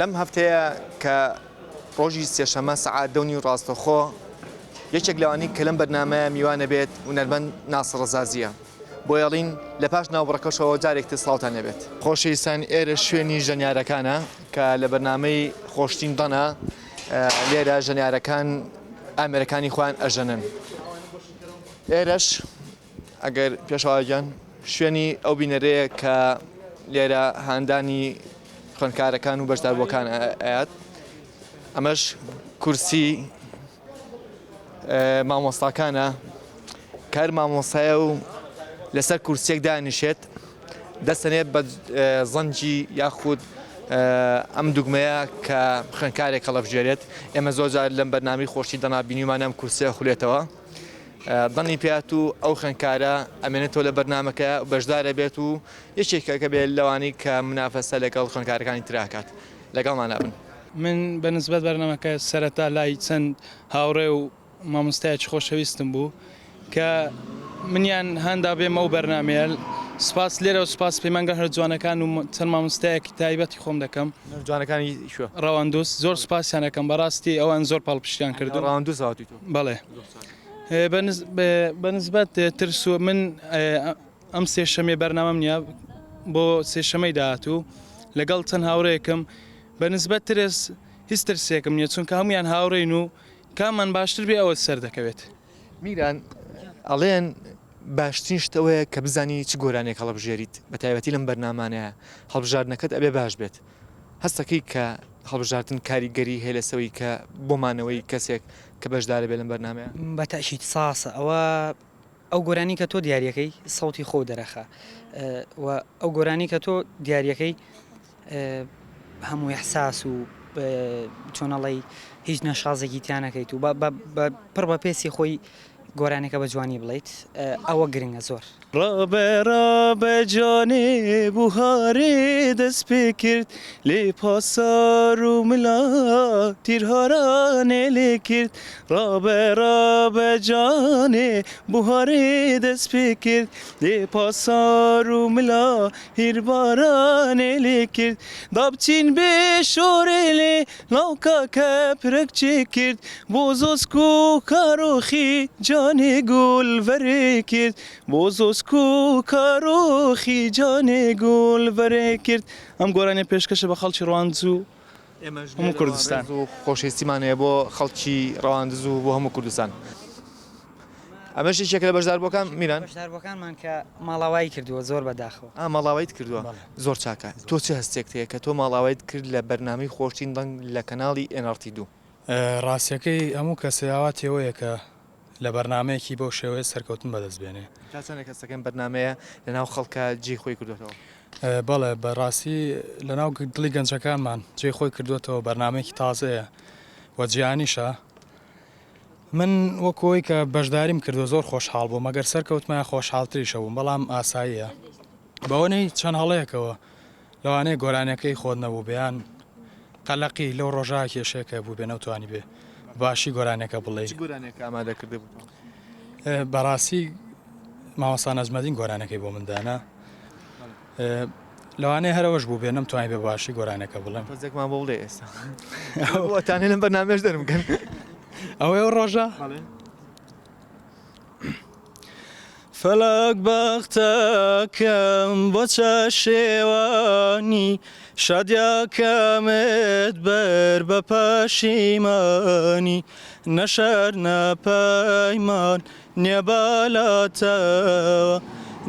لەم هەفتەیە کە ڕۆژی سێشەمە سەعات دە و نیو ڕاستەخۆ یەکێک لەوانەی کە لەم بەرنامەیە میوانە بێت هونەرمەند ناسر ڕەزازییە بۆیەڵین لە پاش ناوبڕەکەشەوە جارێک تر سڵاوتان لێبێت. خۆشەویستان ئێرە شوێنی ژەنیارەکانە کە لە بەرنامەی خۆشترین دەنە لێرە ژەنیارەکان ئامێرەکانی خۆیان ئەژەنن ئێرەش ئەگەر پێشەوا گیان شوێنی ئەو بینەرەیە کە لێرە هاندانی خوێندکارەکان و بەشداربووەکان ئەیات ئەمەش کورسی مامۆستاکانە کار مامۆستایە و لەسەر کورسیەک دانیشێت دەستەنێت بە زەنگی یاخود ئەم دوگمەیە کە خوێندکارێک هەڵەبژێرێت ئێمە زۆر جار لەم بەرنامەی خۆشی دەنا بینیومانە ئەم کورسیە خولێتەوە دەنگی پێات و ئەو خوێندکارە ئەمێنێتەوە لە بەرنامەکە بەشدارە بێت و یەکێکەکە بێت لەوانەی کە منافەسە لەگەڵ خوێندکارەکانی تراکات لەگەڵمانە بن. من بە نسبەت بەرنامەکە سەرەتا لای چەند هاوڕێ و مامۆستایەکی خۆشەویستم بوو کە منیان هاندا بێمە ئەو بەرنامەیە سپاس لێرەوە سپاس پەیمانگا هەرە جوانەکان و چەند مامۆستایەکی تایبەتی خۆم دەکەم. هەرە جوانەکانی کوێ؟ ڕەواندوز زۆر سپاسیان ئەکەم بەڕاستی ئەوان زۆر پاڵپشتیان کردم. ڕەواندوز هاتووی تۆ؟ بەڵێ بە نسبەت ترس و من ئەم سێشەمێ بەرنامەم نییە بۆ سێشەمەی داهاتوو لەگەڵ چەند هاوڕێکم بە نسبەت ترس هیچ ترسێکم نییە چونکە هەمویان هاوڕێین و کاممان باشتر بێ ئەوە سەر دەکەوێت. میران ئەڵێن باشترین شت ئەوەیە کە بزانی چ گۆرانیەک هەڵەبژێریت بە تایبەتی لەم بەرنامانەیە هەڵبژاردنەکەت ئەبێ باش بێت هەستەکەی کە هەڵبژاردن کاریگەری هەیە لەسەوەی کە بۆ مانەوەی کەسێک کە بەشدارە بێ لەم بەرنامەیە؟ بە تەئکید ساسە ئەوە ئەو گۆرانی کە تۆ دیاریەکەی سەوتی خۆو دەرەخا و ئەو گۆرانی کە تۆ دیاریەکەی هەموو ئیحساس و چۆن ئەڵێی هیچ نەشازێکی تیا نەکەیت و پڕ بە پێستی خۆی گۆرانیەکە بە جوانی بڵیت ئەوە گرنگە زۆر. ڕابە ڕابە جانێ بوهارێ دەس پێ کرد لێ پاسار و ملا تیرهارانێ لێ کرد ڕابە ڕابە جانێ بوهارێ دەس پێ کرد لێ پاسار و ملا هیربارانێ لێ کرد دابچین بێ شۆرێ لێ لاوکا کەپرەک چێ کرد بۆ زۆسک و کارۆخی جانێ گول ڤەرێ کرد بۆ زۆسک و کارۆخی جانێ گول ڤەرێ کرد ئەم گۆرانیە پێشکەشە بە خەڵکی ڕواندز و ئێمەش هەموو لێرەوە کوردستان. ڕێز و خۆشەویستیمان هەیە بۆ خەڵکی ڕەواندز و بۆ هەموو کوردستان. ئەمەش یەکێکە لە بەشداربووەکان میران؟ بەشداربووەکانمان کە ماڵاوایی کردووە زۆر بەداخەوە. ئا ماڵاواییت کردووە زۆر چاکە تۆ چ هەستێکت هەیە کە تۆ ماڵاواییت کرد لە بەرنامەی خۆشترین دەنگ لە کەناڵی ئێن ئاڕ تی دوو؟ ڕاستیەکەی هەموو کەسێ ئاواتی ئەوەیە کە لە بەرنامەیەکی بەو شێوەیە سەرکەوتن بەدەست بێنێ. تا چەندێک هەستەکەن بەرنامەیە لەناو خەڵکا جێی خۆی کردۆتەوە؟ بەڵێ بەڕاستی لەناو دڵی گەنجەکانمان جێی خۆی کردۆتەوە بەرنامەیەکی تازەیە و جیهانیشە. من وەکو ئەوەی کە بەشداریم کردووە زۆر خۆشحاڵ بووم ئەگەر سەرکەوتمایە خۆشحاڵتریشە بووم بەڵام ئاساییە بەوەنەی چەند هەڵەیەکەوە لەوانەیە گۆرانیەکەی خۆت نەبوو بێیان قەلەقی لەو ڕۆژە کێشەیەکە بوو بێ نەوتوانی بێ باشی گۆرانیەکە بڵێ چ گۆرانیەکە ئامادە کردبوو بەڕاستی مامۆستا نەجمەدین گۆرانەکەی بۆ من دانا لەوانەیە هەر ئەوەش بووبێ نەمتوانی بە باشی گۆرانیەکە بڵێم. تۆزێکمان بۆ بڵێ ئێستا. ئەوەتانێ لەم بەرنامەیەش دەرم کەن. ئەوەی ئەو ڕۆژە؟ فەلەک بەختەکەم بۆ چەشێوانی شادیاکەمت بەر بە پەشیمانی نەشەر نە پەیمان نیە بالاتەوە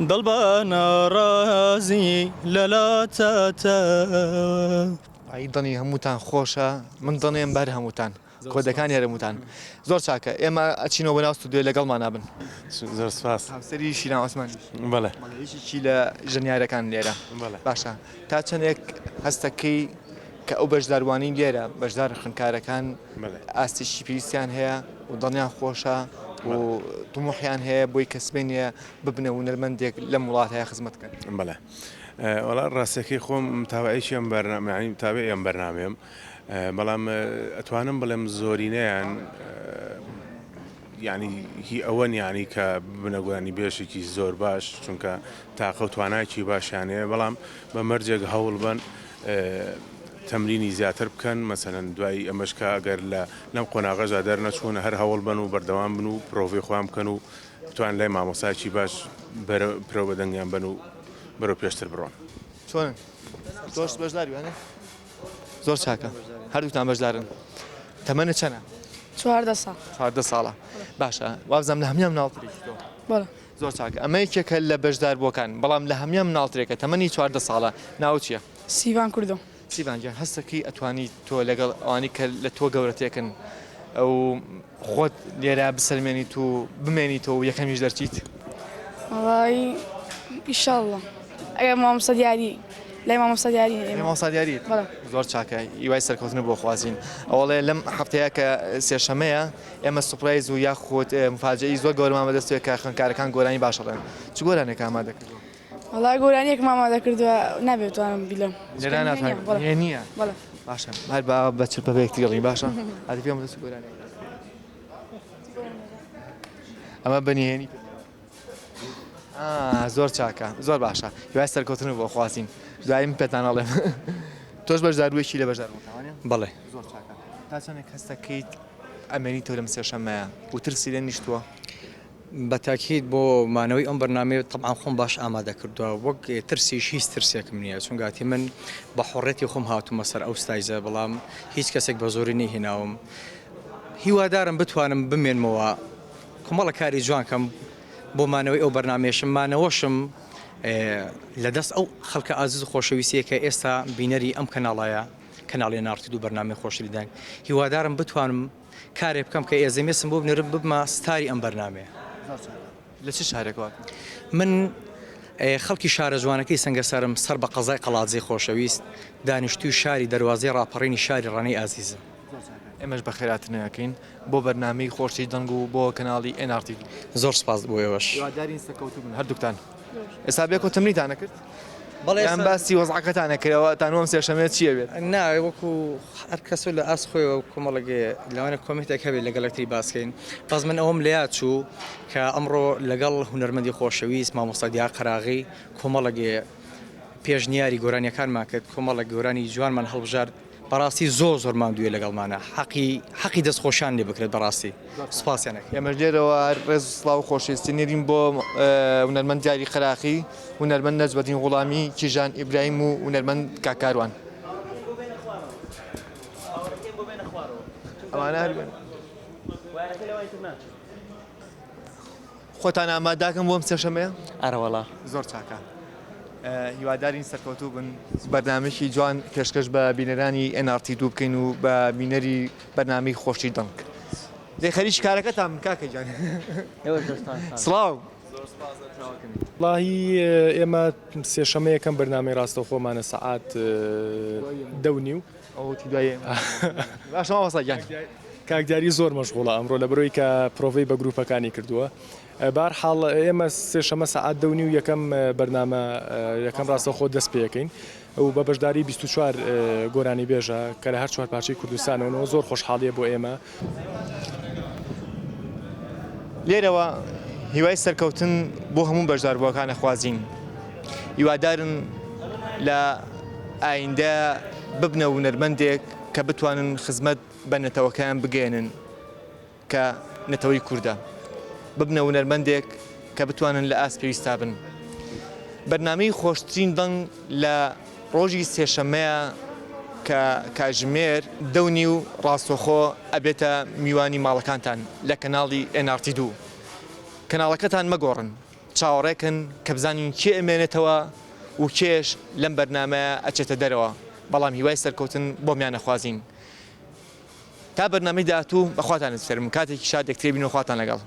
دڵ بە ناڕازی لە لاتەتەوە. ئای دڵی هەمووتان خۆشە من دڵێم بەر هەمووتان کۆدەکانی هەرمووتان زۆر چاکە ئێمە ئەچینەوە بۆ ناو ستودیۆ لەگەڵمانا بن. زۆر سپاس. هاوسەری شیران عوسمانیش. بەڵێ. یەکێکی لە ژەنیارەکان لێرە. بەڵێ. باشە تا چەندێک هەستەکەی کە ئەو بەشداروانەی لێرە بەشدار خوێندکارەکان ئاستێکی پێویستیان هەیە و دڵیان خۆشە و طموحیان هەیە بۆی کە سبەینێ ببنە هونەرمەندێک لەم وڵاتە خزمەت بکەن. بەڵێ وەڵا ڕاستەکەی خۆم متابعەیەکی ئەم بەرنامە یانی متابعی ئەم بەرنامەیەم بەڵام ئەتوانم بڵێم زۆرینەیان یانی هی ئەوەن یانی کە ببنە گۆرانی بێژێکی زۆر باش چونکە تاقە و توانایەکی باشیان هەیە بەڵام بە مەرجێک هەوڵ بەن. تەمرینی زیاتر بکەن مەسەلەن دوای ئەمەش کە ئەگەر لە لەم قۆناغەشدا دەرنەچوون هەر هەوڵ بەن و بەردەوام بن و پرۆڤەی خۆیان بکەن و بتوان لای مامۆستایەکی باش بەرە پرەو بە دەنگیان بەن و بەرەو پێشتر بڕۆن. چۆنن؟ تۆش بەشداری وانە؟ زۆر چاکە هەردووتان بەشدارن تەمەنت چەنە؟ 14 ساڵ. 14 ساڵە باشە وابزانم لە هەموان مناڵترێکی تۆ. بەڵێ. زۆر چاکە ئەمە یەکێکە لە بەشداربووەکان بەڵام لە هەموان مناڵترێکە تەمەنی 14 ساڵە ناوت چییە؟ سیڤان کوردۆ. سیڤان گیان هەستەکەی ئەتوانی تۆ لەگەڵ ئەوانی کە لە تۆ گەورەتێکن ئەو خۆت لێرە بسەلمێنیت و بمێنیتەوە و یەکەمیش دەرچیت؟ وەڵایی ئیشاڵڵا ئەگەر مامۆستا دیاری لای مامۆستا دیاری لای مامۆستا دیاری بەڵێ. زۆر چاکە هیوای سەرکەوتن بۆ خوازین ئەوەڵێ لەم هەفتەیە کە سێشەمەیە ئێمە surprise و یاخود مفاجەئی زۆر گەورەمان بەدەستەوە کە خوێندکارەکان گۆرانی باش ئەڵێن چ گۆرانێک ئامادە کردووە؟ وەڵا گۆرانیەکم ئامادە کردووە نابێ بتوانم بیڵێم لێرە ناتوانم نییە بەڵێ باشە هەر با بە چرپە بە یەکتری بڵێین باشە ئەدی پێم بڵێ چ گۆرانیەک ئەمە بە نهێنی زۆر چاکە زۆر باشە هیوای سەرکەوتن بۆ خوازین دوایی من پێتان ئەڵێم تۆش بەشداربوویەکی لە بەشداربووەکان بەڵێ زۆر چاکە تا چەندێک هەستەکەیت ئەمێنی تۆ لەم سێشەممەیە و ترسی لێ نیشتووە؟ بە تاکید بۆ مانەوەی ئەم بەرنامەیە تەبعەن خۆم باش ئامادە کردووە وەک ترسیش هیچ ترسێکم نییە چونگاتی من بە حوڕێتی خۆم هاتوومە سەر ئەو ستایزە بەڵام هیچ کەسێک بە زۆری نەیهێناوم هیوادارم بتوانم بمێنمەوە کۆمەڵە کاری جوان کەم بۆ مانەوەی ئەو بەرنامەیەشم مانەوەشم لە دەست ئەو خەڵکە ئازیز و خۆشەویستیە کە ئێستا بینەری ئەم کەناڵایە کەناڵی ناڕتی دوو بەرنامەی خۆشتری دەنگ هیوادارم بتوانم کارێ بکەم کە ئێزێمێسم بۆ بنێرن ببمە ستاری ئەم بەرنامەیە. زۆر چاکە. لە چ شارێکەوە هاتووی؟ من خەڵکی شارە جوانەکەی سەنگەسەرم سەر بە قەزای قەڵادزێی خۆشەویست، دانیشتووی شاری دەروازەی ڕاپەڕینی شاری ڕانیەی ئازیزم. زۆر چاکە. ئێمەش بەخێرهاتنت ئەکەین بۆ بەرنامەی خۆشی دەنگ و بۆ کەناڵی ئێن ئاڕ تی ڤی. زۆر سوپاس بۆ ئێوەش. هیوادارین سەرکەوتوو بن هەردووکتان. ئێستا بێکۆ تەمرینتان ئەکرد؟ بەڵێ یان باسی وەزعەکەتان ئەکرد تا نوەم سێشەمێ چی ئەبێت؟ نا وەکو هەر کەسو لە ئاست خۆیەوە کۆمەڵێک لەوانە comment ێک هەبێت لەگەڵ یەکتری باس کەین بەس من ئەوەم لە یاد چوو کە ئەمڕۆ لەگەڵ هونەرمەندی خۆشەویست مامۆستا دیار قەراغی کۆمەڵێک پێشنیاری گۆرانیەکانمان کرد کۆمەڵێک گۆرانی جوانمان هەڵبژارد بەڕاستی زۆر زۆر ماندوویە لەگەڵمانە حەقی حەقی دەست خۆشیان لێ بکرێت بەڕاستی سوپاسیان ئەکەین. ئێمەش لێرەوە ڕێز و سڵاو و خۆشەویستی نێرین بۆ هونەرمەند دیاری قەراخی، هونەرمەند نەجمەدین غوڵامی، کیژان ئیبراهیم و هونەرمەند کاک کاروان. ئەمانە هەر خۆتان ئاماداکەن بۆ ئەم سێشەمەیە؟ ئەرەوەڵا. زۆر چاکە هیوادارین سەرکەوتوو بن بەرنامەیەکی جوان پێشکەش بە بینەرانی NRT دوو بکەین و بە بینەری بەرنامەی خۆشی دەنگ دەی خەریکی کارەکەتان بن کاکە گیان سڵاو. وەڵاهی ئێمە سێشەمە یەکەم بەرنامەی ڕاستەوخۆمانە سەعات دە و نیو. ئەوە وتی دوای ئێمە. باشە مامۆستا گیان. کاک دیاری زۆر مەشغوڵە ئەمڕۆ لەبەرئەوەی کە پرۆڤەی بە گروپەکانی کردووە. بەهەرحاڵ ئێمە سێشەمە سەعات دە و نیو یەکەم بەرنامە یەکەم ڕاستەوخۆ دەست پێ ئەکەین و بە بەشداری 24 گۆرانیبێژە کە لە هەر چوار پارچەی کوردستانەوەنەوە زۆر خۆشحاڵیە بۆ ئێمە. لێرەوە هیوای سەرکەوتن بۆ هەموو بەشداربووەکان ئەخوازین، هیوادارن لە ئایندە ببنە هونەرمەندێک کە بتوانن خزمەت بە نەتەوەکەیان بگەیەنن کە نەتەوەی کوردە، ببنە هونەرمەندێک کە بتوانن لە ئاست پێویستا بن. بەرنامەی خۆشترین دەنگ لە ڕۆژی سێشەممەیە کە کاژمێر دە و نیو ڕاستەوخۆ ئەبێتە میوانی ماڵەکانتان لە کەناڵی NRT دوو. کەناڵەکەتان مەگۆڕن، چاوەڕێکەن کە بزانین کێ ئەمێنێتەوە و کێش لەم بەرنامەیە ئەچێتە دەرەوە، بەڵام هیوای سەرکەوتن بۆمیان ئەخوازین. تا بەرنامەی داهاتوو بەخواتان ئەسپێرم، کاتێکی شاد یەکتری بین و خواتان لەگەڵ.